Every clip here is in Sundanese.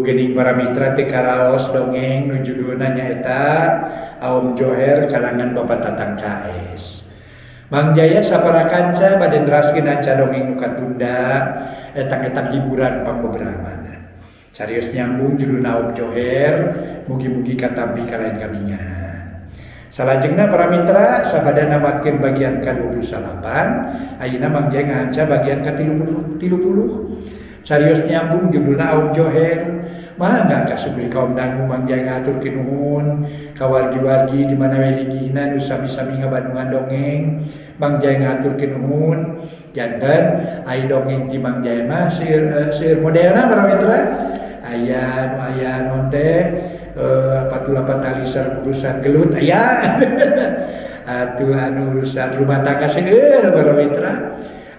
geuning para mitra teu karaos dongeng nu judulna nyaeta Aom Joher karangan Bapak Tatang KS. Mang Jaya sapara kanca bade neraskeun anca dongeng nu katunda etang-etang hiburan pangbeberahmana. Carios nyambung judulna Aom Joher, mugi-mugi katampi kalayan kabingahan. Salajengna para mitra sabada namatkeun bagian ka-28, ayeuna Mang Jaya ngahanca bagian ka-30. Carios nyambung judulna Aom Joher. Mangga kasubri kaum dangu Mang Jaya ngahaturkeun nuhun ka wargi-wargi di mana we linggihna nu sami-sami ngabandungan dongeng. Mang Jaya ngahaturkeun nuhun. Janten ai dongeng ti Mang Jaya mah seueur modelna para mitra. Aya nu aya non teh 48 tali sareng urusan gelut aya. Atuh anu urusan rumah tangga seueur para mitra.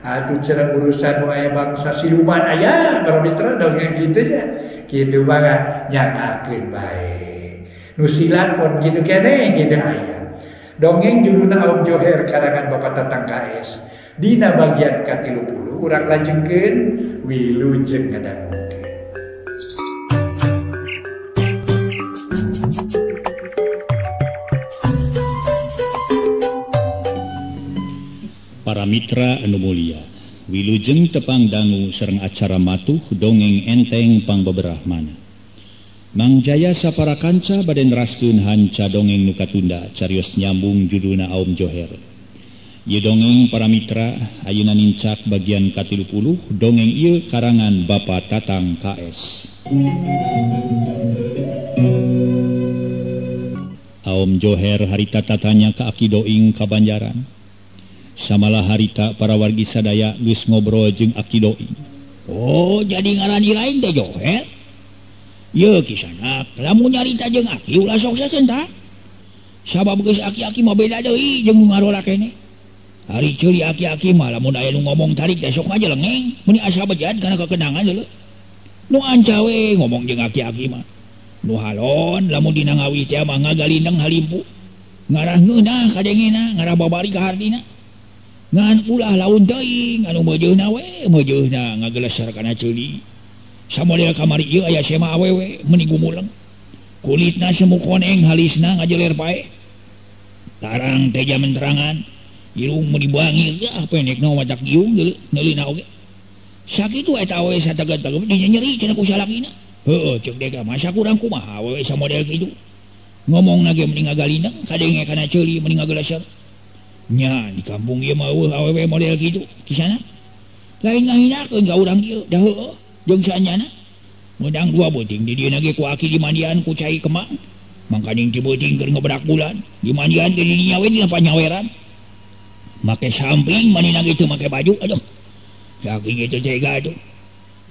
Atuh cenah urusan nu aya bangsa siluman aya para mitra dongeng kitu nya. Kitu mah nyakakeun bae. Nu silat pun kitu keneh kitu aya. Dongeng judulna Aom Joher karangan Bapak Tatang KS. Dina bagian ka-30 urang lajengkeun wilujeng ngadangukeun. Para mitra anu mulia, wilujeng tepang dangu sareng acara matuh dongeng enteng pangbeberahmana. Mang Jaya sapara kanca bade neraskeun hanca dongeng nu katunda carios nyambung judulna Aom Joher. Ieu dongeng para mitra ayeuna nincak bagian ka-30 dongeng ieu karangan Bapak Tatang KS. Aom Joher harita tatanya ka Aki Doing ka Banjaran. Samalah harita para wargi sadaya geus ngobrol jeung Aki Doing. Oh, jadi ngaran lain teh Joher. Ye kisanak, lamun nyarita jeung Aki ulah sok sasenta. Sabab geus aki-aki mah beda deui jeung ngarola keneh. Ari ceuli aki-aki mah lamun aya nu ngomong tarik teh sok ngajelengeng, meuni asa bejat kana kekenangan deuleu. Nu anca we ngomong jeung aki-aki mah. Nu halon lamun dina ngawih teh mah ngagalindeng halimpu. Ngarah ngeunah kadengena, ngarah babari ka hartina. Ngan ulah laun teuing anu meujeuna we meujeuna ngageleser kana ceuli. Samodel kamari ieu aya sema awewe meuni gumuleng. Kulitna semu koneng halisna ngajeler pae. Tarang teh jaman terangan, irung meuni bangir ah pendekna watak giung deuleu neulina oge. Sakitu eta awewe sateget-teget dinyeri cenah ku salakina. Heueuh ceuk dega masa kurang kumaha awewe samodel kitu. Ngomongna ge meuni ngagalindeng kadenge kana ceuli meuni ngageleser. Nya di kampung ieu mah eueuh awewe model kitu kisana. Lain ngahinakeun ka urang ieu da heueuh jeung saanjana. Meunang dua beuting di dieu ge ku aki dimandian ku cai kemang. Mangkaning ti beuting keur ngebrak bulan, dimandian ge di dinya we dina panyaweran. Make samping manina ge teu make baju aduh. Saking kitu tega atuh.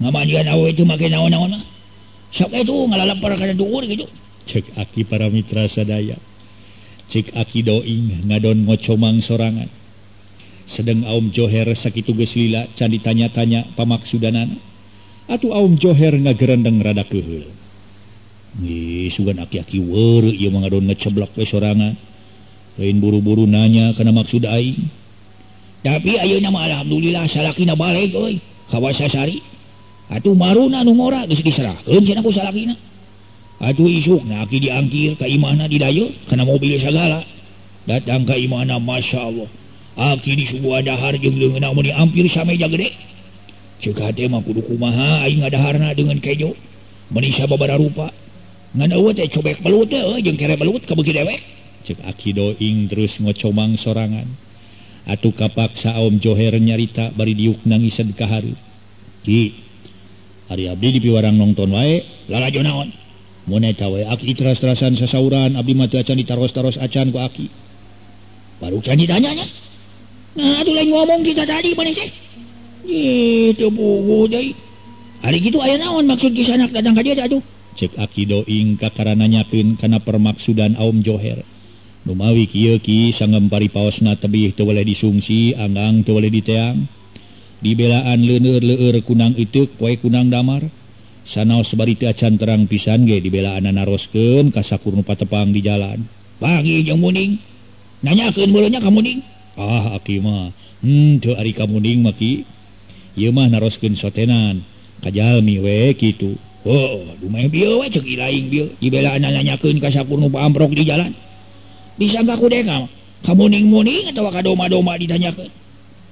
Ngamandian awewe teu make naon-naon. Sok atuh ngalalepar kana duur kitu. Cek aki para mitra sadaya. Cek Aki Doing ngadon ngocomang sorangan. Sedeng Aom Joher sakitu geus lila can ditanya-tanya pamaksudanana. Atuh Aom Joher ngagerendeng rada keuheul. Ih, sugan aki-aki weureu ieu mah ngadon ngeceblak we sorangan. Lain buru-buru nanya kana maksud aing. Tapi ayeuna mah alhamdulillah salakina baleg euy, ka Wasasari. Atuh maruna nu ngora geus diserahkeun cenah ku salakina. Atuh isukna aki diangkir ka imahna didayeut kana mobil sagala. Datang ka imahna Masya Allah. Aki disuguhan dahar jeung leungeunna meuni ampir sameja gede. Ceuk hate mah kudu kumaha aing ngadaharna dengan kejo. Meuni sababaraha rupa. Ngan eueuh teh cobek belut teh euy jeung kere belut ka beuki dewek. Ceuk Aki Doing terus ngocomang sorangan. Atuh kapaksa Aom Joher nyarita bari diuk nangiseud ka hareup. Ki, ari abdi dipiwarang nongton wae, lalajo naon? Mun eta we aki teras-terasan sasauran abdi mah teu acan ditaros-taros acan ku aki. Baru can ditanya nya. Nah atuh lain ngomong kita tadi maneh teh. Ih, teu puguh deui. Ari kitu aya naon maksud kisanak datang ka dieu teh atuh? Cek Aki Doing kakara nanyakeun kana permaksudan Aom Joher. Numawi kieu ki sanggem paripaosna tebih teu weleh disungsi, anggang teu weleh diteang. Dibelaan leuneur-leur kunang iteuk poe kunang damar. Sanaos bari teu acan terang pisan ge dibelaanna naroskeun ka sakur nu patepang di jalan. Panggih jeung Muning. Nanyakeun meuleunya ka Muning. Ah aki mah, teu ari ka Muning mah ki. Ieu mah naroskeun sotenan. Kajalmi we kitu. Oh, dumeh bieu we cek ilaing bieu dibelaan nanyakeun ka sakur nu paamprok di jalan. Disangka ku deka ka muning-muning atawa ka doma-doma ditanyakeun.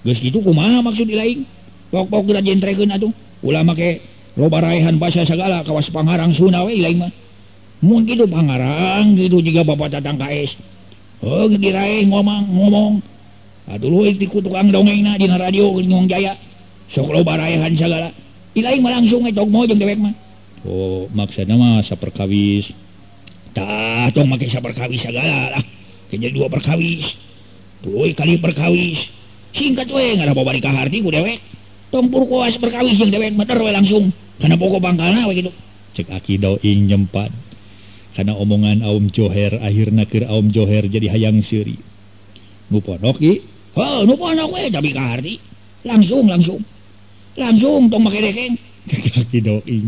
Geus kitu kumaha maksud ilaing? Pok-pok geura jentrekeun atuh. Ulah make loba raehan basa sagala kawas pangarang Sunda we ilaing mah. Mun kitu pangarang kitu jiga Bapak Tatang KS. Heuh diraeh ngomong. Atuh leuwih ti ku tukang dongengna dina radio Ngong Jaya. Sok loba raehan sagala. Ilaing mah langsung we togmo jeung dewek mah. Oh, maksudna mah saperkawis. Tah, tong make saperkawis sagala lah. Jadi dua perkawis. Tuluy kali perkawis. Singkat we ngarah babari ka harti ku dewek. Tong purkoas perkawis jeung dewek mah we langsung kana pokok pangkalna we kitu. Cek Aki Doing nyempat. Kana omongan Aum Joher akhirna keur Aum Joher jadi hayang seuri. Nu pondok ki? Heuh, nu pondok we tapi ka harti. Langsung. Langsung tong make dekeng. Cek Aki Doing.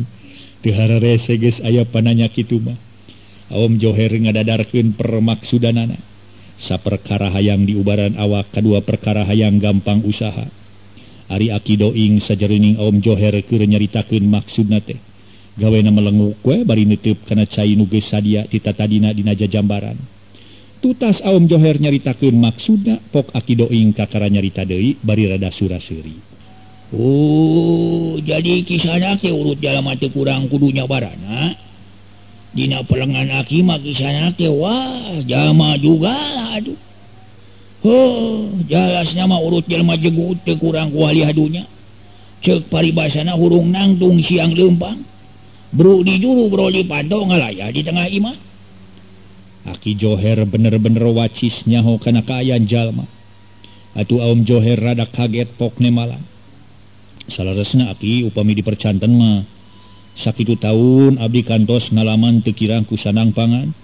Teu hararese geus aya pananya kitu mah. Aum Joher ngadadarkeun permaksudanana. Saperkara hayang diubaran awak, kadua perkara hayang gampang usaha. Ari Aki Doing sajerining Aum Joher keur nyaritakeun maksudna teh. Gawena melenguk we bari neuteub kana cai nu geus sadia ti tatadina dina jajambaran. Tutas Aum Joher nyaritakeun maksudna, pok Aki Doing kakara nyarita deui bari rada sura-seuri. Oh, jadi kisana ke urut jalma teu kurang kudunya barana. Dina pelengan aki mah kisana ke wah jalma juga lah aduh. Heuh, jelasna mah urut jalma jegut teu kurang ku ahli hadunya. Ceuk paribasana hurung nangtung siang leumpang. Bro di juru bro di panto ngalaya di tengah imah. Aki Joher bener-bener wacis nyaho kana kaayaan jalma. Atuh Aum Joher rada kaget pokne malam. Salaresna aki upami dipercanten mah sakitu taun abdi kantos ngalaman teu kirang ku sanang pangan.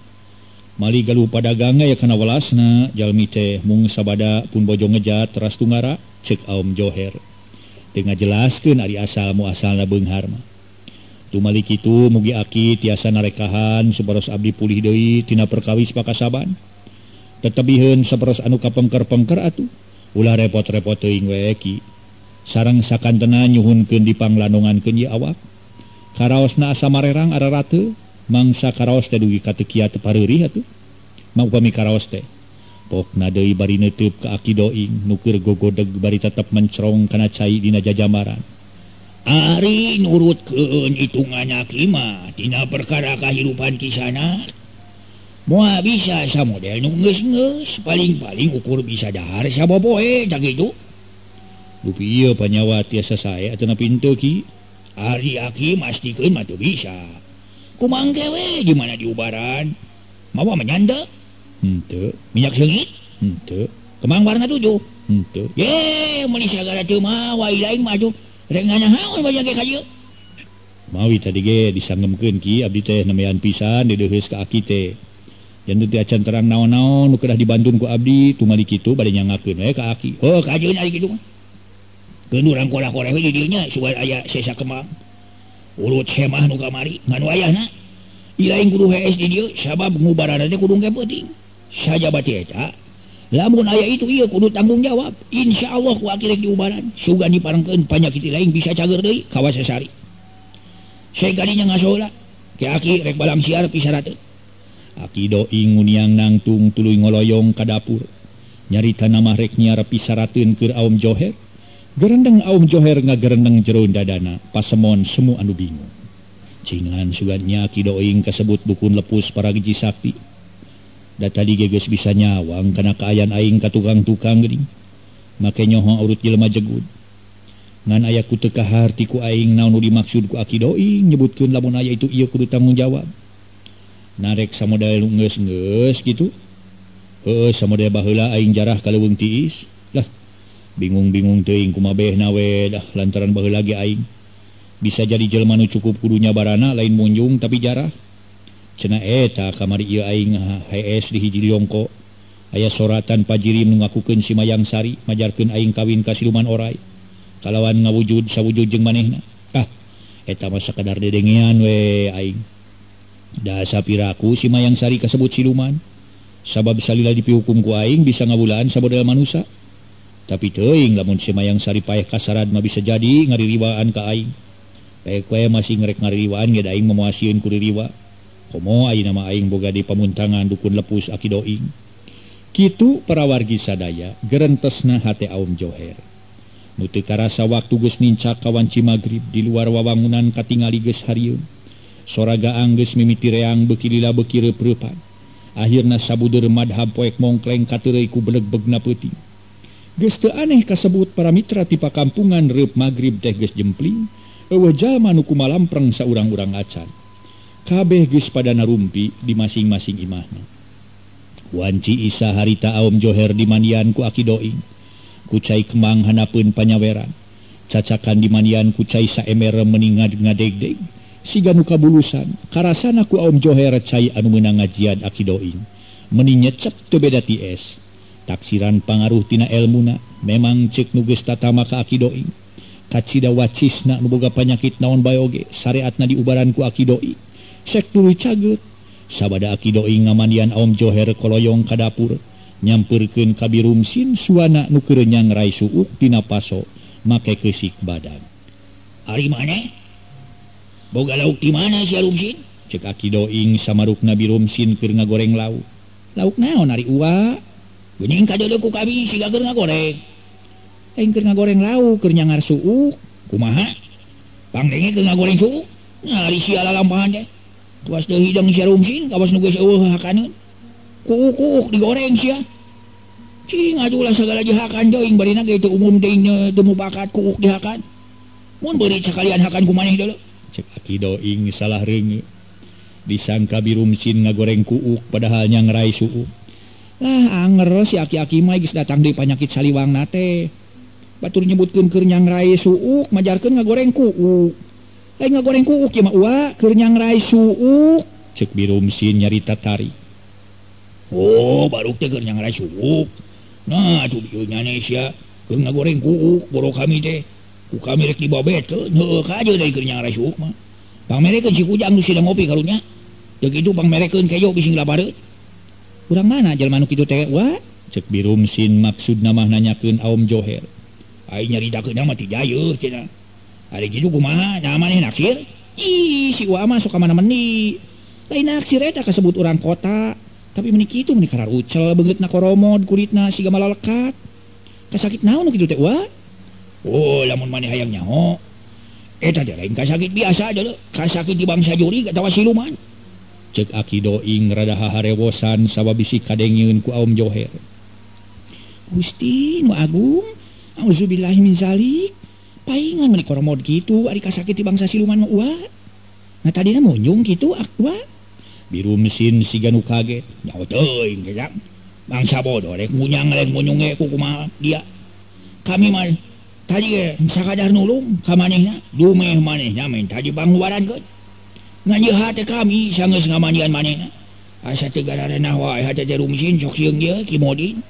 Mali galuh padagangna ya kana welasna jalmi teh mung sabada pun bojo ngejat teras tunggara cek Aum Joher. Teu ngajelaskeun ari asal muasalna beunghar mah. Tumali kitu mugi aki tiasa narekahan supados abdi pulih deui tina perkawis pakasaban. Tetebiheun saperos anu kapengker-pengker atuh ulah repot-repot teuing we ki. Sareng sakantena nyuhunkeun dipanglanongankeun ieu awak. Karaosna asa marerang ararate, mangsa karaos teh dugi ka teu kiat teu pareurih atuh. Mah upami karaos teh pokna deui bari neuteub ka Aki Doing nu keur gogodeg bari tetep mencrong kana cai dina jajamaran. Ari nurutkeun hitungan aki mah tina perkara kahirupan kisana. Moal bisa samodel nu geus-geus paling-paling ukur bisa dahar sabopoe tah kitu. Dupi ieu panyawa tiasa sae atanapi henteu ki? Ari aki mastikeun mah teu bisa. Kumaha engke we di mana diubaran? Mawa menyanda? Henteu. Minyak seungit? Henteu. Kemang warna 7? Henteu. Ye, meuli sagala teu mawa lain mah atuh. Rek nganahaon banyak ge ka dieu. Mawi tadi ge disangemkeun ki abdi teh nemean pisan dideuheus ka aki teh. Jan teu acan terang naon-naon nu kedah dibantun ku abdi tumali kitu bade nyangakeun we ka aki. Oh, kajeun ari kitu mah. Keun urang kolah-koreh we di dieu nya sugan aya sesa kemang. Urut semah nu kamari ngan wayahna. Ilaing kudu hees di dieu sabab ngubaranna teh kudu engke peuting. Sajabati eta lamun aya itu ieu kudu tanggung jawab. Insyaallah ku aki rek diubaran sugan diparengkeun panyakit lain bisa cager deui kawas sesari. Segalinya ngasola ke aki rek balang siar pisarateun. Aki Doing nguniang nangtung tuluy ngoloyong ka dapur. Nyarita nama rek nyiar pisarateun keur Aum Joher. Gerendeng Aum Joher ngagerendeng jero dadana pasemon semu anu bingung. Cingan sugannya Aki Doing kasebut dukun lepus para giji sakti. Da tadi ge geus bisa nyawang kana kaayaan aing ka tukang-tukang geuning. Make nyoho urut jelema jegud. Ngan aya ku teu kaharti ku aing naon nu dimaksud ku Aki Doing nyebutkeun lamun aya itu ieu kudu tanggung jawab. Narek samodel nu geus-geus kitu. Heuh samodel baheula aing jarah ka leuweung tiis. Lah bingung-bingung teuing kumaha behna we dah lantaran baheula ge aing. Bisa jadi jelema nu cukup kudu nyabarana lain munjung tapi jarah. Cenah eta kamari ieu aing HS di hiji liongko. Aya soratan pajirim nu ngakukeun si Mayang Sari majarkeun aing kawin ka siluman orai. Kalawan ngawujud sawujud jeung manehna. Ah eta mah sakadar dedengean we aing. Da sapiraku si Mayang Sari kasebut siluman. Sabab salila dipihukum ku aing bisa ngabulaan sabodel manusa. Tapi teuing lamun si Mayang Sari paeh kasarad mah bisa jadi ngaririwaan ka aing. Pek we masih ngerek ngaririwaan ge da aing mah moal sieun ku ririwa. Komo ayeuna mah aing boga di pamuntangan dukun lepus Aki Doing. Kitu para wargi sadaya gerentesna hate Aom Joher. Nu teu karasa waktu geus nincak ka wanci magrib di luar wawangunan katingali geus harieun. Sora gaang geus mimiti reang beuki lila beuki reup-reupan. Akhirna sabudeur madhab poek mongkleng kateureuy ku beleg-begna peuting. Geus teu aneh kasebut para mitra ti pakampungan reup magrib teh geus jempling, eueuh jalma nu kumalampreng saurang-urang acan. Kabeh geus pada narumpi di masing-masing imahna. Wanci Isa harita Aom Joher dimandian ku Aki Doing. Ku cai kemang hanapeun panyaweran. Cacakan dimandian ku cai saemer meni ngadegdeg. Siga nu kabulusan, karasana ku Aom Joher cai anu meunang ngajian Aki Doing. Meni nyecep teu beda ti es. Taksiran pangaruh tina elmuna, memang ceuk nu geus tatama ka Aki Doing. Kacida wacisna nu boga panyakit naon bae oge, sareatna diubaran ku Aki Doing. Sek tuluy cageut. Sabada Aki Doing ngamandian Aom Joher koloyong ka dapur, nyampeurkeun ka Birumsin suana nu keur nyangrai suuk tina paso make keusik badan. Ari maneh? Boga lauk di mana sia Rumsin? Cek Aki Doing samarukna Birumsin keur ngagoreng lauk. Lauk naon ari uwa? Geuning kadeuleu ku kami siga keur ngagoreng. Aing keur ngagoreng lauk keur nyangar suuk. Kumaha? Pangdenge keur ngagoreng suuk? Nah, ari sia lalampahan teh. Tuas teu hidang sia Rumsin kawas nu geus eueuh hakaneun. Kuuk-kuuk digoreng sia. Cing adulah sagala dihakan teuing barina ge teu umum teuing teu mubakat kuuk dihakan. Mun beurit sakalian hakan ku maneh deuleu. Cek Aki Doing salah reungeut. Disangka Birumsin ngagoreng kuuk padahal nyangrai suuk. Lah anger si aki-aki mah geus datang deui panyakit saliwangna teh. Batur nyebutkeun keur nyangrai suuk majarkeun ngagoreng kuuk. Lain ngagoreng kuuk ieu mah uwa keur nyangrai suuk. Cek Birumsin nyarita tari. Oh, baru teh keur nyangrai suuk. Nah, atuh bieu nyane sia keur ngagoreng kuuk boro kami teh. Ku kami rek dibabetkeun, heueuh kajeun deui keur nyangrai suuk mah. Pangmerekeun si Kujang nu sida ngopi karunya. Teu kitu pangmerekeun kejo bising labareut. Urang mana jelema nu kitu teh, wa? Cek Birumsin maksudna mah nanyakeun Aom Joher. Aing nyaritakeun mah ti jayeuh cenah. Ari kitu kumaha? Nah maneh naksir? Ih, si Uwa mah sok ka mana meni. Lain naksir eta kasebut urang kota. Tapi meni kitu meni kararucel beungeutna koromod kulitna siga malalekat. Kasakit naon nu kitu teh, Wa? Oh, lamun maneh hayang nyaho. Eta teh lain kasakit biasa deuleu, kasakit di bangsa jurig atawa siluman. Cek Aki Doing rada haharewosan sabab bisi kadengeun ku Aom Joher. Gusti nu agung, auzubillahi min zalik. Paingan meni koromod kitu ari kasakit di bangsa siluman mah Uwa. Nah tadina munjung kitu Uwa. Birumsin siga nu kaget. Nyaho teuing teh bangsa bodoh rek munyang rek munyung ge ku kumaha dia. Kami mah tadi ge sakadar nulung ka manehna, dumeh manehna minta dibangwarankeun. Ngan ieu hate kami sanggeus ngamandian manehna. Asa teu gararenah wae hate teh Rumsin sok sieun ieu Ki Modin.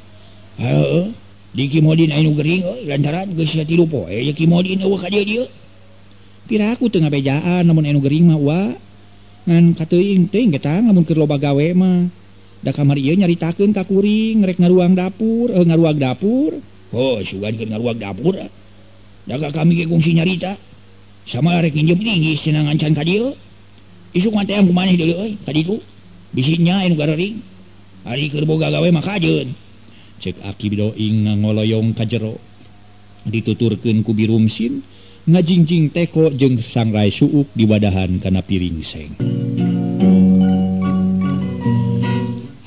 Heueuh, di Ki Modin aya nu gering euy lantaran geus 3 poe ye Ki Modin eueuh ka dieu dieu. Piraku teu ngabejaan lamun aya nu gering mah Wa. Ngan kateuing teuing ge tah lamun keur loba gawe mah. Da kamari ieu nyaritakeun ka kuring rek ngaruang dapur, ngaruag dapur. Oh, sugan keur ngaruag dapur. Da ka kami ge kungsi nyarita. Sama rek nginjem linggis cenah ngancan ka dieu. Isuk mah teh ku maneh deuleu euy ka ditu. Bisi nya anu garering. Ari keur boga gawe mah kajeun. Cek Aki Doing ngoloyong ka jero. Dituturkeun ku Birumsin ngajingjing teko jeung sangrai suuk diwadahan kana piring seng.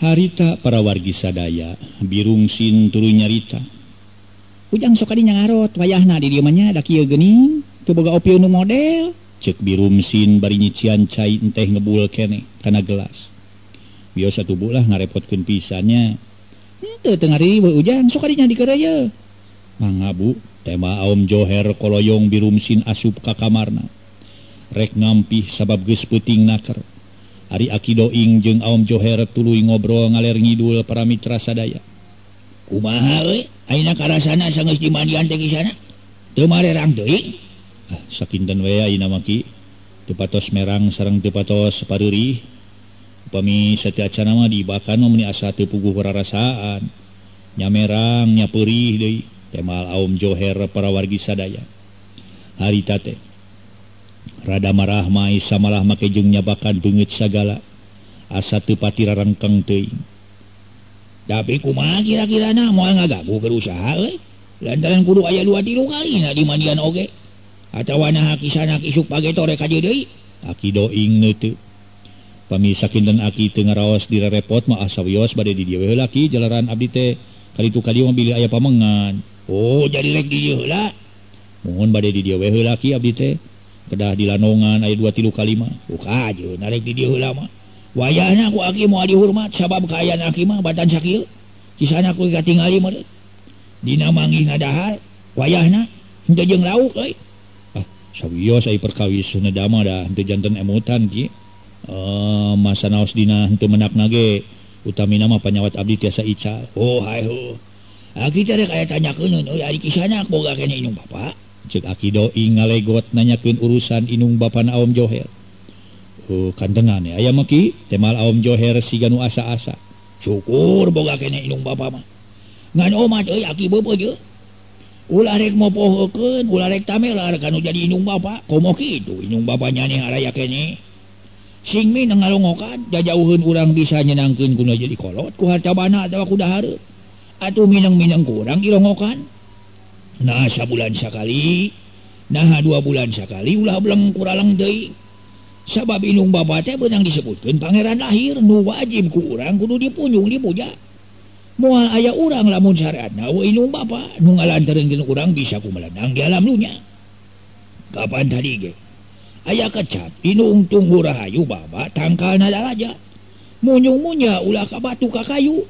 Harita para wargi sadaya, Birumsin tuluy nyarita. Ujang sok kadinya ngarot wayahna di dieu mah nya da kieu geuning, teu boga opieun nu model. Cek Birumsin bari nyician cai enteh ngebul keneh kana gelas. Biasa tubuh lah ngarepotkeun pisannya. Henteu teu ngariweuh Ujang sok kadinya dikeureuyeun. Mangga Bu, tema Aom Joher koloyong Birumsin asup ka kamarna. Rek ngampih sabab geus peuting naker. Ari Aki Doing jeung Aom Joher tuluy ngobrol ngaler ngidul para mitra sadaya. Kumaha euy? Ayeuna karasana sanggeus dimandian teh kisana? Teu marerang teuing. Ah, sakinten we ayeuna mah Ki. Teu patos merang sareng teu patos pareurih. Upami sateuacan mah dibakan mah meuni asa teu puguh rarasaan. Nya merang nya peurih deui. Temal Aom Joher para wargi sadaya. Harita teh Rada marah mai samalah make jeung nyabakan beungeut sagala. Asa teu pati rarengkeng teuing. Tapi kumaha kira-kirana moal ngagagu keur usaha euy. Lantaran kudu aya 2 3 kali na di mandian oge. Atawa naha kisanak isuk pageto rek ka dieu deui. Aki Doing neuteu. Pami sakinten aki teu ngaraos direrepot mah asa wios bade di dieu we heula ki jalaran abdi teh. Kalitu ka dieu mah bilih aya pamengan. Oh, jadi rek di dieu heula. Mohon bade di dieu we heula ki abdi teh. Kedah di lanongan aya 2 3 kali mah. Buka aja narek di dieu heula mah. Wayahna ku aki moal dihormat sabab kaayaan aki mah batan sakieu. Kisana ku katingali mah. Dina manggih ngadahar wayahna henteu jeung lauk euy. Ah, sawios ai perkawis suneda mah da henteu janten emutan ki. Masa naos dina henteu menakna ge utamina mah panyawat abdi tiasa ical. Oh hai ho. Aki teh rek aya tanyakeun euy ari kisana boga keneh indung bapa. Cek Aki Doing ngalegot nanyakeun urusan indung bapana Aom Joher. Oh, kantenan ya aya mah ki temal Aom Joher siga nu asa-asa. Syukur boga keneh indung bapa mah. Ngan omat euy aki beupeut ye. Ulah rek mopohokeun, ulah rek tamelar kanu jadi indung bapa. Komo kitu indung bapa nyaneh araya keneh. Sing mineng ngalongokan jajauheun urang bisa nyenangkeun ku nu jadi kolot ku harta bana atawa ku dahareun. Atuh mineng-mineng ku urang dilongokan. Nah sabulan sakali, nah 2 bulan sakali ulah bleng kuraleng deui. Sabab indung bapa teh beunang disebutkeun pangeran lahir nu wajib ku urang kudu dipunjung dipuja. Moal aya urang lamun syariatna we indung bapa nu ngalantareun urang bisa kumelenang di alam dunya. Kapan tadi ge? Aya kecap indung tunggu rahayu baba tangkalna daraja. Munyung-munya ulah ka batu ka kayu.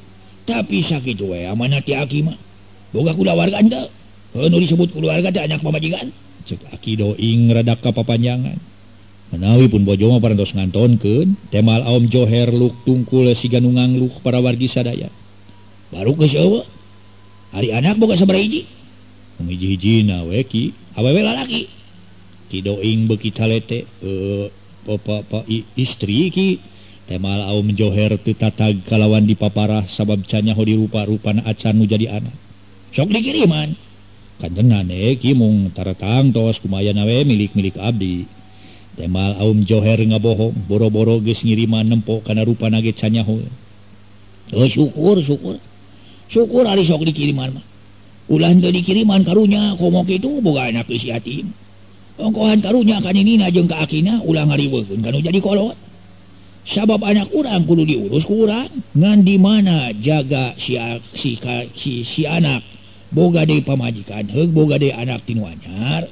Tapi sakitu we amanah ti aki mah. Boga kulawarga henteu. Heuh nu disebut kulawarga teh anak pamajikan. Cek Aki Doing rada kapapanjangan. Menawi pun bojo mah parantos ngantonkeun, temal Aom Joher luk tungkul siga nu ngangluh para wargi sadaya. Baru geus eueuh. Ari anak boga sabaraha hiji? Mung hiji-hijina we ki, awewe lalaki. Ki Doing beuki talete, istri ki. Temal Aom Joher teu tatag kalawan dipaparah sabab canyaho dirupa-rupana acan nu jadi anak. Sok dikiriman. Kantenan ki mung taretang tos kumayan we milik-milik abdi. Temal Aom Joher ngabohong, boro-boro geus ngiriman nempo kana rupana ge canyaho. Oh, syukur syukur. Syukur ari sok dikiriman mah. Ulah henteu dikiriman karunya komo kitu boga anak geus yatim. Ongkohan karunya kaninina jeung ka akina ulah ngariweukeun kanu jadi kolot. Sabab anak urang kudu diurus ku urang, ngan di mana jaga si si si, si anak boga deui pamajikan heug boga deui anak tinu anyar.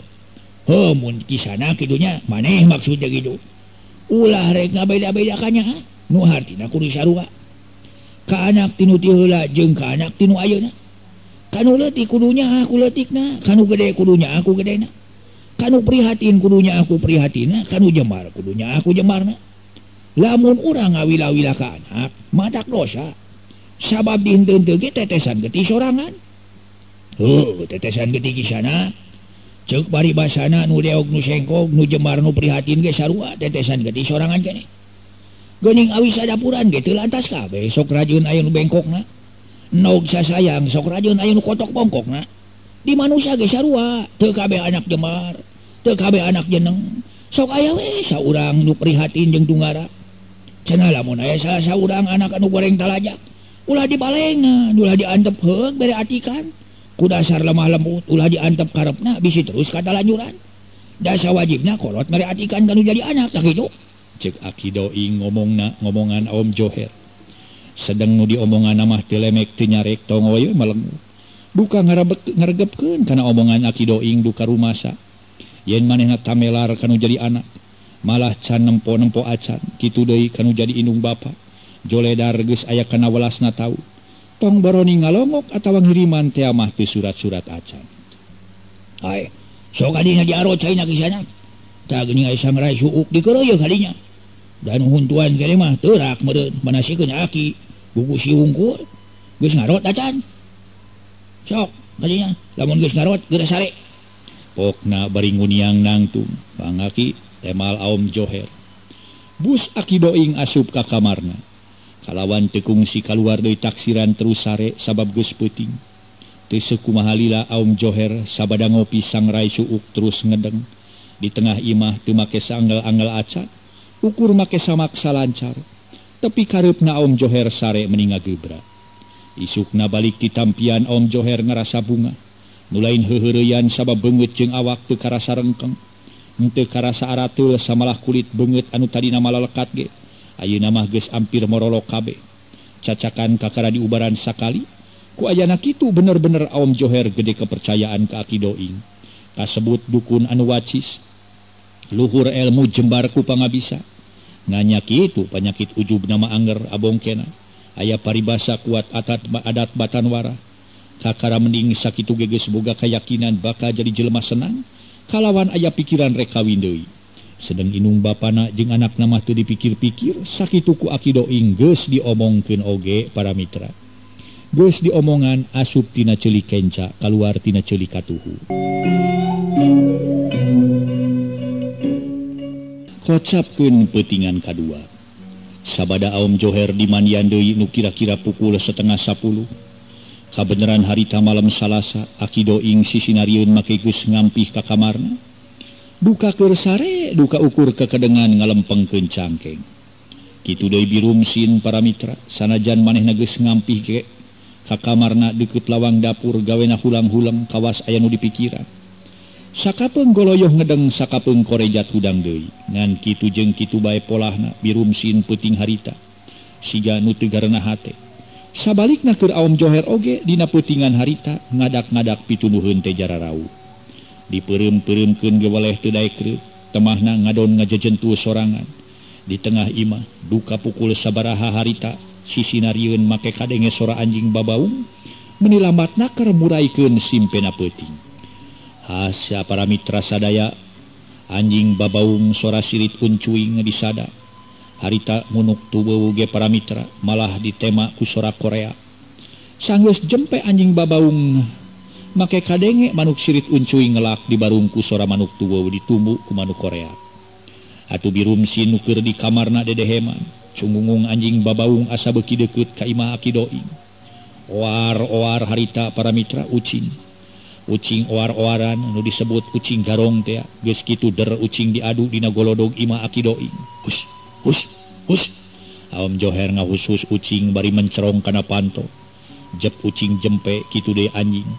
Heuh mun kisana kitunya maneh maksudnya kitu. Ulah rek ngabeda-beda kanya nu hartina kudu sarua. Ka anak tinu ti heula jeung ka anak tinu ayeuna. Kanu leutik kudunya aku leutikna, kanu gede kudunya aku gedena. Kanu prihatin kudunya aku prihatina, kanu jembar kudunya aku jembarna. Lamun urang ngawila-wila ka anak, matak dosa. Sabab dihenteun ge tetesan getih sorangan. Heuh, tetesan getih kisana. Ceuk paribasana nu deog nu sengkog nu jembar nu prihatin ge sarua tetesan getih sorangan keneh. Geuning awis sadapuran ge teu lantas kabeh sok rajeun aya nu bengkokna. Nog sasayang sok rajeun aya nu kotok bongkokna. Di manusia ge sarua, teu kabeh anak jembar, teu kabeh anak jeneng. Sok aya we saurang nu prihatin jeung tunggara. Cenah lamun aya salah saurang anak anu goreng talajak, ulah dibalengan, ulah diantep heug bere atikan. Ku dasar lemah lembut, ulah diantep karepna bisi terus katalanjuran. Dasa wajibna kolot mere atikan kanu jadi anak tah kitu. Cek Aki Doing ngomongna ngomongan Aom Joher. Sedeng nu diomongan mah teu lemek teu nyarek tong we malengu. Duka ngaregepkeun kana omongan Aki Doing duka rumasa. Yen manehna tamelar kanu jadi anak, malah can nempo-nempo acan, kitu deui kanu jadi indung bapa. Joledar geus aya kana welasna tau. Tong baroni ngalongok atawa ngiriman teh mah teu surat-surat acan. Ai, sok kadinya diarot caina kisana. Tah geuning aya sangrai suuk dikeureuyeun kadinya. Dan huntuan kene mah teurak meureun manasikeun aki, buku si wungkul geus ngarot acan. Sok kadinya lamun geus ngarot geura sare. Pokna bari nguniang nangtung, pangaki temal Aom Joher. Bus Aki Doing asup ka kamarna. Kalawan teu kungsi kaluar deui taksiran terus sare sabab geus peuting. Teu sekumaha lila Aom Joher sabada ngopi sangrai suuk terus ngedeng. Di tengah imah teu make saanggal-anggal acan, ukur make samaksa lancar. Tepi kareupna Om Joher sare meni ngagebra. Isukna balik ti tampian Om Joher ngarasa bunga. Nu lain heuheureyan sabab beungeut jeung awak teu karasa rengkeng. Henteu karasa arateul samalah kulit beungeut anu tadina malalekat ge. Ayeuna mah geus ampir morolok kabeh. Cacakan kakara diubaran sakali. Ku ayana kitu bener-bener Om Joher gede kepercayaan ka Aki Doing. Kasebut dukun anu wacis. Luhur ilmu jembar ku pangabisa. Nganya kitu panyakit ujub nama anger abongkena. Aya paribasa kuat adat adat batanwara. Kakara mending sakitu ge geus boga kayakinan bakal jadi jelema senang kalawan aya pikiran rek kawin deui. Sedeng inung bapana jeung anakna mah teu dipikir-pikir sakitu ku Aki Doing geus diomongkeun oge para mitra. Geus diomongan asup tina ceuli kenca kaluar tina ceuli katuhu. Kocapkeun peutingan kadua. Sabada Om Joher dimandian deui nu kira-kira pukul 9:30. Kabeneran harita malam Salasa, Aki Doing sisinarieun make geus ngampih ka kamarna. Duka keur sare, duka ukur kekedengan ngalempengkeun cangkeng. Kitu deui birumsin para mitra, sanajan manehna geus ngampih ge ka kamarna deukeut lawang dapur gawena hulang-huleng kawas aya nu dipikiran. Sakapeung goloyoh ngedeng sakapeung korejat hudang deui. Ngan kitu jeung kitu bae polahna birumsin peuting harita. Siga nu teu garena hate. Sabalikna keur Om Joher oge dina peutingan harita ngadak-ngadak pitunuheun teh jararau. Dipeureum-peureumkeun ge weleh teu daek reuk, temahna ngadon ngajejentu sorangan. Di tengah imah duka pukul sabaraha harita sisinarieun make kadenge sora anjing babaung meni lambatna keur muraikeun simpena peuting. Hasya para mitra sadaya, anjing babaung sora sirit uncuing disada. Harita munuk tuweuh ge para mitra malah ditema ku sora Korea. Sanggeus jempe anjing babaung make kadenge manuk sirit uncuing ngelak dibarung ku sora manuk tuweuh ditumbu ku manuk Korea. Atuh birumsin nu keur di kamarna dedeheman, cungungung anjing babaung asa beuki deukeut ka imah Aki Doing. Oar-oar harita para mitra ucing. Ucing oar-oaran nu disebut ucing garong teh geus kitu der ucing diadu dina golodog imah Aki Doing. Hus hus hus. Om Joher ngahusus ucing bari mencerong kana panto. Jep ucing jempe kitu deui anjing.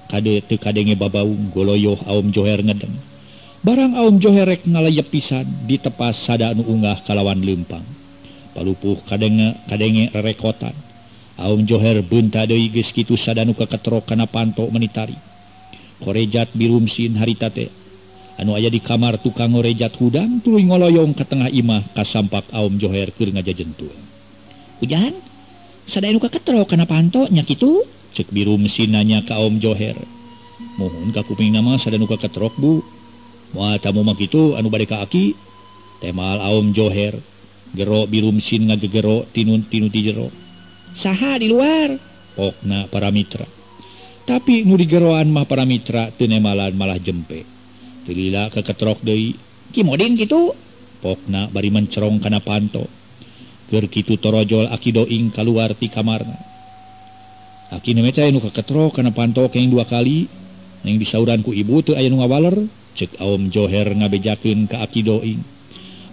Kade teu kadenge babaung goloyoh Om Joher ngedeng. Barang Om Joher rek ngalayep pisan ditepas sada nu unggah kalawan leumpang. Palupuh kadenge rerekotan. Om Joher beunta deui geus kitu sada nu kaketrok kana panto menitari. Korejat birumsin harita teh anu aya di kamar tukang ngorejat hudang tuluy ngoloyong ka tengah imah kasampak Om Joher keur ngajajentul. Hujan sadaya nu kaketrok kana panto nya kitu? Cek birumsin nanya ka Om Joher. Mohon ka kupingna mah sada nu kaketrok bu. Moal tamu mah kitu anu bade ka aki. Temal Om Joher. Gero birumsin ngagegero tinun tinu ti jero. Saha di luar? Pokna para mitra. Tapi nu digeroan mah para mitra teu nemalan malah jempe. Teu lila keketrok deui. Ki Modin kitu? Pokna bari mencerong kana panto. Keur kitu torojol Aki Doing kaluar ti kamarna. Aki neme teh nu keketrok kana panto keng dua kali. Neng disauran ku ibu teu aya nu ngawaler. Cek Om Joher ngabejakeun ka Aki Doing.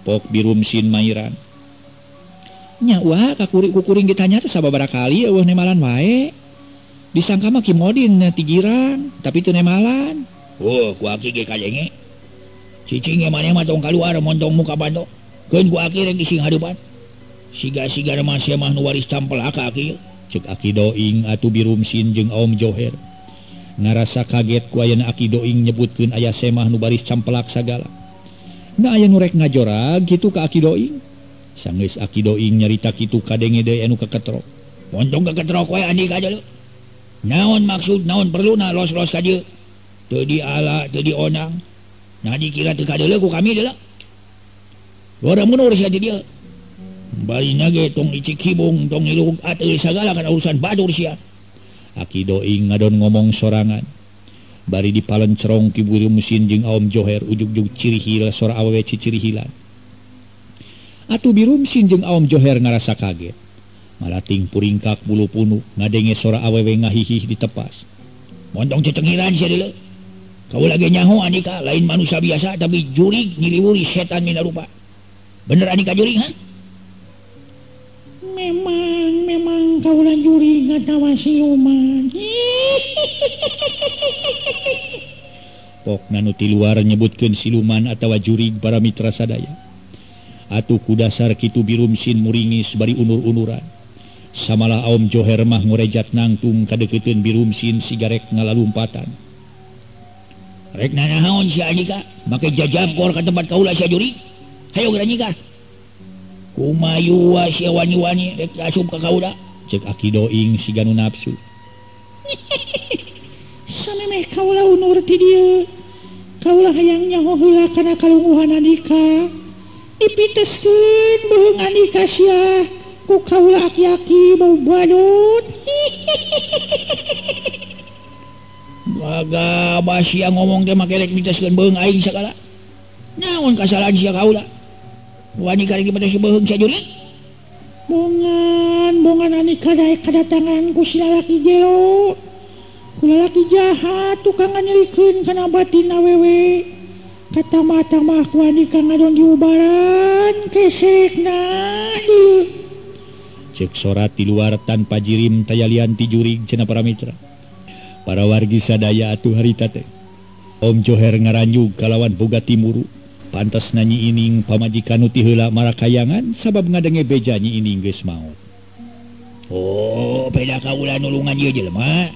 Pok birumsin mairan. Nya wah kukuring ditanya teh sababaraha kali eueuh nemalan wae. Disangka mah Ki Modin tigiran, tapi teu nemalan. Oh, ku aki ge kadenge. Cicing ge maneh mah tong kaluar montong muka bando. Keun ku aki rek ising hareupan. Siga-siga mah sia mah nu waris campelak ka aki. Cek Aki Doing atuh birumsin jeung Om Joher. Ngarasa kaget ku ayana Aki Doing nyebutkeun aya semah nu baris campelak sagala. Na aya nu rek ngajorag kitu ka Aki Doing. Sanggeus Aki Doing nyarita kitu kadenge deui anu kaketrok. Montong kaketrok we andi ka deuleu. Naon maksud naon perluna los-los ka dieu? Teu diala, teu dionang. Nah dikira teu kadeuleu ku kami deuleu. Gora mundur sia di dieu. Barina ge tong icik hibung, tong ngilu ateul sagala kana urusan batur sia. Aki Doing ngadon ngomong sorangan. Bari dipalencerong ki birumsin jeung Om Joher ujug-ujug cirihil sora awewe cicirihilan. Atuh birumsin jeung Om Joher ngarasa kaget. Malating puringkak bulu punu ngadenge sora awewe ngahihih ditepas. Montong cecengiran sia deuleu. Kaula ge nyaho Andika lain manusia biasa tapi jurig nyiliwuri setan mina rupa. Bener Andika jurig ha? Memang kaula jurig atawa siluman. Pokna nu ti luar nyebutkeun siluman atawa jurig para mitra sadaya. Atuh ku dasar kitu Birumsin muringis bari unur-unuran. Samalah Aom Joher mah ngorejat nangtung kadeukeutkeun Birumsin sigarek ngalalumpatan. Rek nanaon si Andika make jajangkor ka tempat kaula sia jurig. Hayo geura nyikah. Kumayu sia wani-wani rek asup ka kaula. Cek Aki Doing siga nu nafsu. Samemeh kaula unur ti dieu. Kaula hayang nyaho heula kana kalungguhan Andika. Dipiteskeun beuheung Andika sia ku kaula aki-aki bau badut. Gagabah sia ngomong teh make rek miteskeun beuheung aing sagala. Naon kasalahan sia kaula? Wani karek dipetes beuheung sia jurig? Bongan Andika daek kadatangan ku si lalaki jelo. Ku lalaki jahat tukang nganyerikeun kana batin awewe. Katamah-tamah ku Andika ngadon diubaran kesekna ieu. Cek sora ti luar tanpa jirim tayalian ti jurig cenah para mitra. Para wargi sadaya atuh harita teh. Om Joher ngaranjug kalawan boga timuru. Pantes Nyi Ining pamajikan nu ti heula marakayangan sabab ngadenge beja Nyi Ining geus maot. Oh, beda kaula nulungan ieu jelema.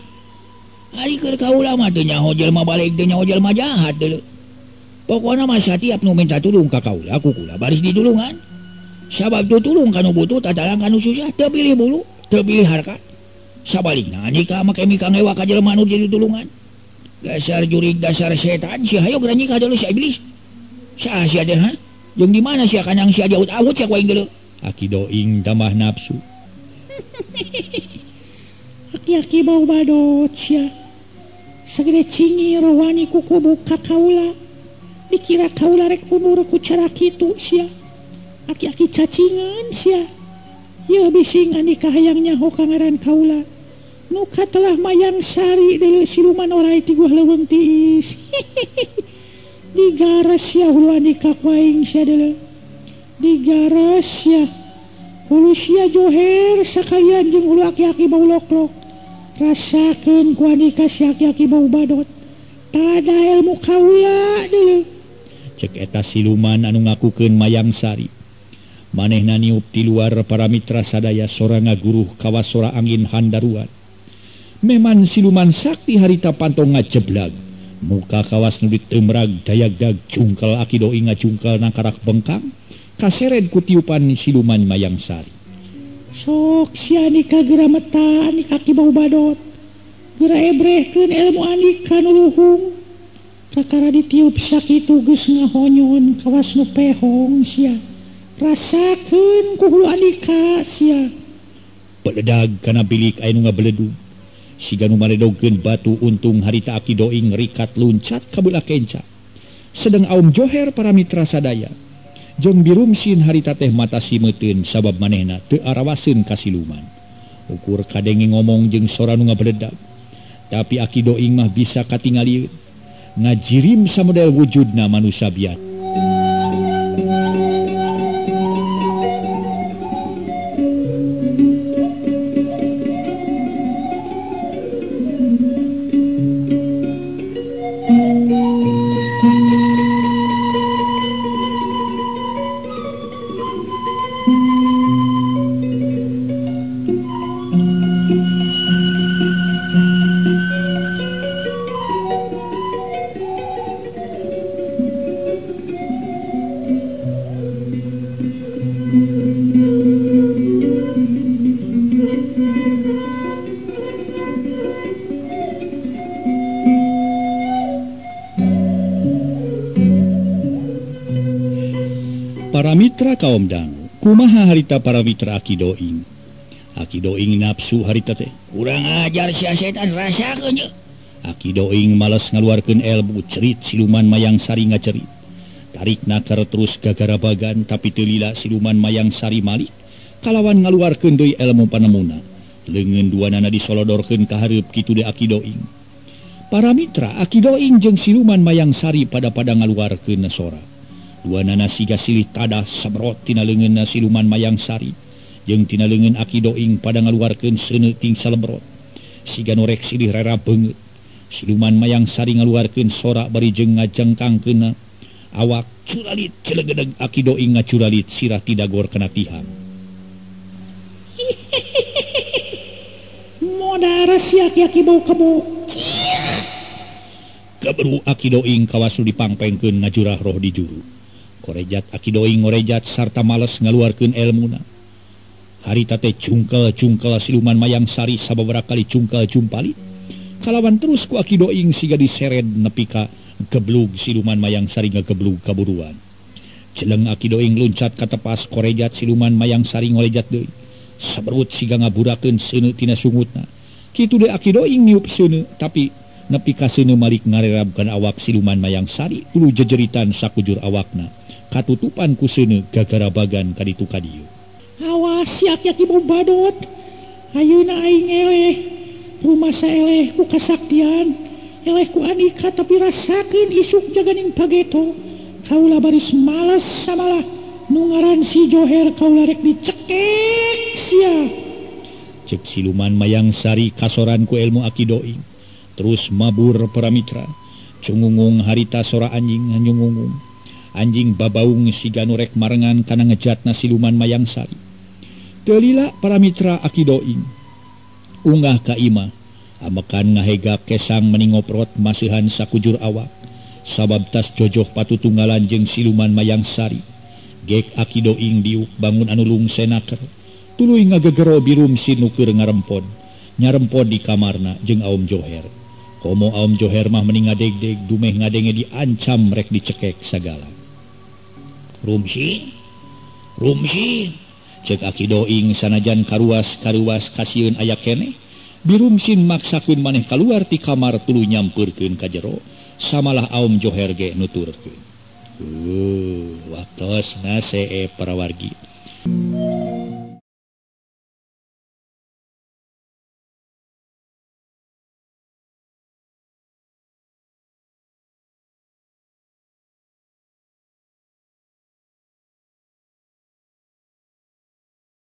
Ari keur kaula mah teu nyaho jelema balik teu nyaho jelema jahat deuleu. Pokona mah satiap nu minta tulung ka kaula ku kula baris ditulungan. Sabab teu tulung ka nu butuh tatalang ka nu susah teu pilih bulu, teu pilih harta. Sabalikna Andika make mika ngewa ka jelema nu jadi tulungan. Dasar jurig dasar setan sia hayo geura nyikah deuleu sia iblis. Saha sia teh ha? Jeung di mana sia kanang sia jaut-awut sia ku aing deuleu. Aki Doing tambah nafsu. Aki-aki bau badot sia. Sagede cingir wani ku kubuk ka kaula. Dikira kaula rek unur ku cara kitu sia. Aki-aki cacingan sia. Yeuh bising Andika hayang nyaho ka ngaran kaula. Nu katelah mayang sari deuleu siluman orai ti guah leuweung tiis. Digaras sia hulu Andika ku aing sia deuleu. Digaras sia. Hulu sia Joher sakalian jeung hulu aki-aki bau loklok. Rasakeun ku Andika sia aki-aki bau badot. Tada ilmu kaula deuleu. Cek eta siluman anu ngakukeun mayang sari. Manehna niup ti luar para mitra sadaya sora ngaguruh kawas sora angin handaruan. Meman siluman sakti harita pantong ngajeblag. Muka kawas nu ditemrag dayagdag jungkel Aki Doing ngajungkel nangkarak bengkang kaseret ku tiupan siluman mayang sari. Sok sia Andika geura meta Andika ki bau badot. Geura ebrehkeun ilmu Andika nu luhung. Kakara ditiup sakitu geus ngahonyon kawas nu pehong sia. Rasakeun ku hulu Andika sia. Beledag kana bilik aya nu ngabeledug. Siga nu maredogkeun batu untung harita Aki Doing rikat luncat ka belah kenca. Sedeng Aom Joher para mitra sadaya jeung Birumsin harita teh mata simeuteun sabab manehna teu arawaseun ka siluman. Ukur kadenge ngomong jeung sora nu ngabeledag. Tapi Aki Doing mah bisa katingalieun. Ngajirim samodel wujudna manusia biasa. Para mitra kaum dangu, kumaha harita para mitra Aki Doing? Aki Doing nafsu harita teh. Kurang ajar sia setan rasakeun ye. Aki Doing males ngaluarkeun elbu cerit siluman mayang sari ngacerit. Tarik nakar terus gagarabagan tapi teu lila siluman mayang sari malik kalawan ngaluarkeun deui elmu panemuna. Leungeun duanana disolodorkeun ka hareup kitu deui Aki Doing. Para mitra Aki Doing jeung siluman Mayang Sari pada-pada ngaluarkeun sora. Duanana siga silih tadah sabrot tina leungeunna siluman Mayang Sari jeung tina leungeun Aki Doing pada ngaluarkeun seuneu ting salebrot. Siga norek silih rera beungeut. Siluman Mayang Sari ngaluarkeun sora bari jeung ngajengkangkeunna awak curalit celegedeg Aki Doing ngacuralit sirah tidagor kana tihang. Modar si aki-aki bau kebo. Keberu Aki Doing kawasul dipangpengkeun ngajurah roh di juru. Korejat Aki Doing ngorejat sarta males ngaluarkeun elmuna. Harita teh cungkel-cungkel siluman Mayang Sari sababaraha kali cungkel jumpalit. Kalawan terus ku Aki Doing siga diseret nepi ka geblug siluman Mayang Sari ngageblug kaburuan. Celeng Aki Doing luncat ka tepas korejat siluman Mayang Sari ngorejat deui. Saberut siga ngaburakeun seuneu tina sungutna. Kitu deui Aki Doing niup seuneu tapi nepi ka seuneu malik ngarerab kana awak siluman Mayang Sari tuluy jejeritan sakujur awakna. Katutupan ku seuneu gagarabagan ka ditu ka dieu. Awas si aki-aki bau badot. Ayeuna aing eleh. Rumasa eleh ku kasaktian, eleh ku Andika tapi rasakeun isuk jaganing pageto. Kaula baris males samalah nu ngaran si Joher kaula rek dicekek sia. Cek siluman Mayang Sari kasoran ku ilmu Aki Doing. Terus mabur para mitra. Cungungung harita sora anjing nyungungung. Anjing babaung siga nu rek marengan kana ngejatna siluman Mayang Sari. Teu lila para mitra Aki Doing ungah ka imah, amekan ngahega kesang meni ngoprot masihan sakujur awak. Sabab tas jojoh patutunggalan jeung siluman Mayang Sari. Gek Aki Doing diuk bangun anu lungsenaker. Tuluy ngagegero birum sinuker ngarempod. Nyarempod di kamarna jeung Aom Joher. Komo Aom Joher mah meni ngadegdeg dumeh ngadenge diancam rek dicekek sagala. Rumsi, rumsi, cek Aki Doing sanajan karuas-karuas kasieun aya keneh. Birumsin maksakeun maneh kaluar ti kamar tuluy nyampeurkeun ka jero. Samalah Aom Joher ge nuturkeun. Waktosna see parawargi.